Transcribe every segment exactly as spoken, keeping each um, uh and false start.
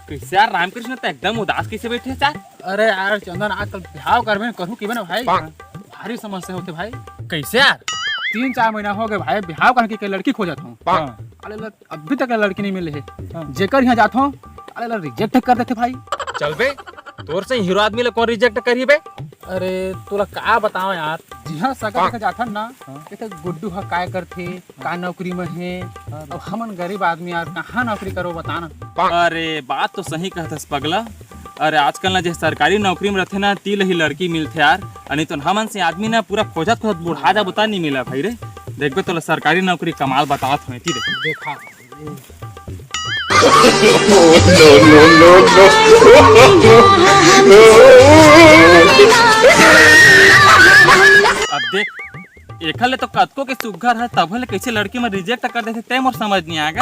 कइसे यार रामकृष्ण, त एकदम उदास कइसे बइठे हस यार? अरे यार चंदन, आजकल बिहाव करबे न करहूं कहिबे न भाई, भारी समस्या होथे भाई। कइसे यार? तीन चार महीना होगे भाई, बिहाव करके के लड़की खोजत हंव। हाँ। अरे ला, अभी तक लड़की नइ मिले हे। हाँ। जेकर इहां जाथंव, अरे ला reject कर देथे भाई। चल बे, तोर सहीं हीरो आदमी ला कोन reject करही बे? अरे तोला का बतावं यार, जिहां सगा देखे जाथन ना, हाँ। कहिथे गुड्डू ह काय करथे, का नौकरी में हे? हाँ। अब हमन गरीब आदमी यार, कहाँ नौकरी करबो, बता ना। अरे, बात तो सही कहत हस पगला। अरे, आजकल ना जे सरकारी नौकरी में रथे ना, ती ले ही लड़की मिलथे यार। अ, नहीं तो हमन से आदमी ना पूरा खोजत खोजत बुढ़ा जाबो, त नहीं मिला भाई रे। देखबे, तोला सरकारी नौकरी कमाल बतावत हंव, ती देख। देखा। अब देख, एखर ले तो कतको के सुग्घर हे, तभो ले कइसे लड़की मन reject कर देथे, ते मोर समझ नइ आगे।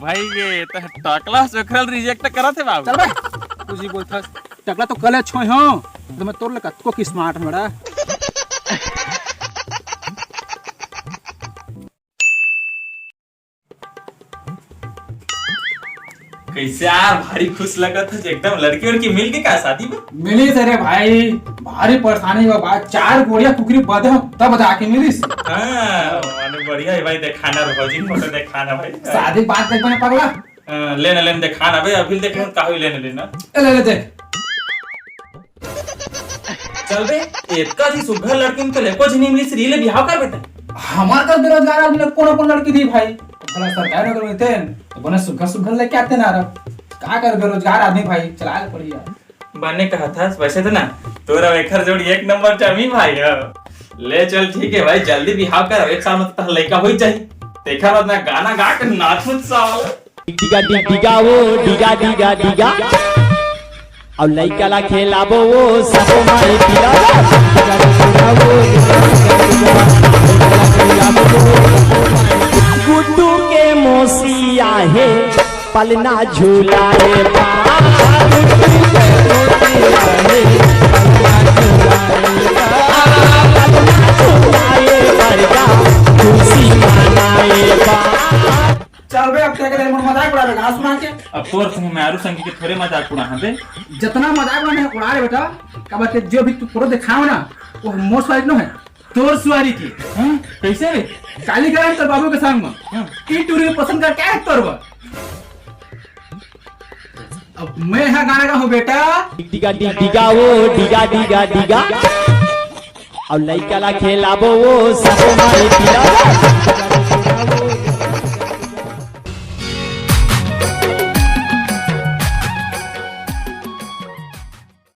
भाई, ये तो टकला सुघर reject करत हे बाबू। चल बे, कुछ ही बोलथस। टकला तो कले छोय हंव, त मैं तोर ले कतको के smart हंव बड़ा। कइसे यार, भारी खुश लगत हे, एकदम लड़की वड़की मिल गे का शादी में? मिलिस रे भाई, भारी परेशानी के बाद चार गोड़िया कुकरी बदे हंव, तब जाके मिलिस। हाँ, माने बढ़िया हे भाई, देखाना रे भौजी, फोटो देखाना भाई। शादी के बाद देखबे ना पगला। हाँ, ले ना, ले ना, देखाना बे, अभी देख, का होही, ले ना, ले ना। ए, ले, ले, देख। चल बे, एतका जी सुघर लड़की में तो ले कुछ नहीं मिलिस, री ले बिहाव कर बेटा। हमर कस बेरोजगार आदमी ला कोनो कोनो लड़की दिही भाई। भला सरकारी नौकरी मिलते न, तो बने सुघर सुघर लेके आते ना रब। का कर बेरोजगार आदमी भाई, चलाय ल पड़ही यार। बने कहत हस, वइसे तो ना, तोर अउ एखर जोड़ी एक नंबर जमही भाई हो। ले चल ठीक हे भाई, जल्दी बिहाव कर, एक साल में तो तोर लइका होही जाही। तेखर बाद ना गाना गा के नाचहूं साल। डिगा डिग डिगा वो, डिगा डिगा डिगा। अउ लइका ला खेलाबो वो, सबो माई पिला। गुड्डू के मौसी आहे, पलना झूलाए बा। गुड्डू के मौसी आहे, पलना झूलाए बा। पलना झूलाए बरगा, खुशी मनाए बा। चल बे, अब तें के मोर मजाक उड़ाबे, घास मार के। अब तोर संग, मेहरू संग के थोरे मजाक उड़ाहूं बे। जतना मजाक उड़ाना हे उड़ा ले बेटा, काबर के जो भी तू फोटो देखाव ना, वो मोर सुवारी के नो हे। तोर सुवारी के? हाँ? कइसे रे? काली करन तोर बाबू के संग में। हाँ। ई टूरी पसंद कर क्या हे तोर बर? अब मैं हा गाना गाहूं बेटा। डिगा डिग डिगा वो, डिगा डिगा डिगा। अउ लइका ला खेलाबो वो, सबो माई पिला।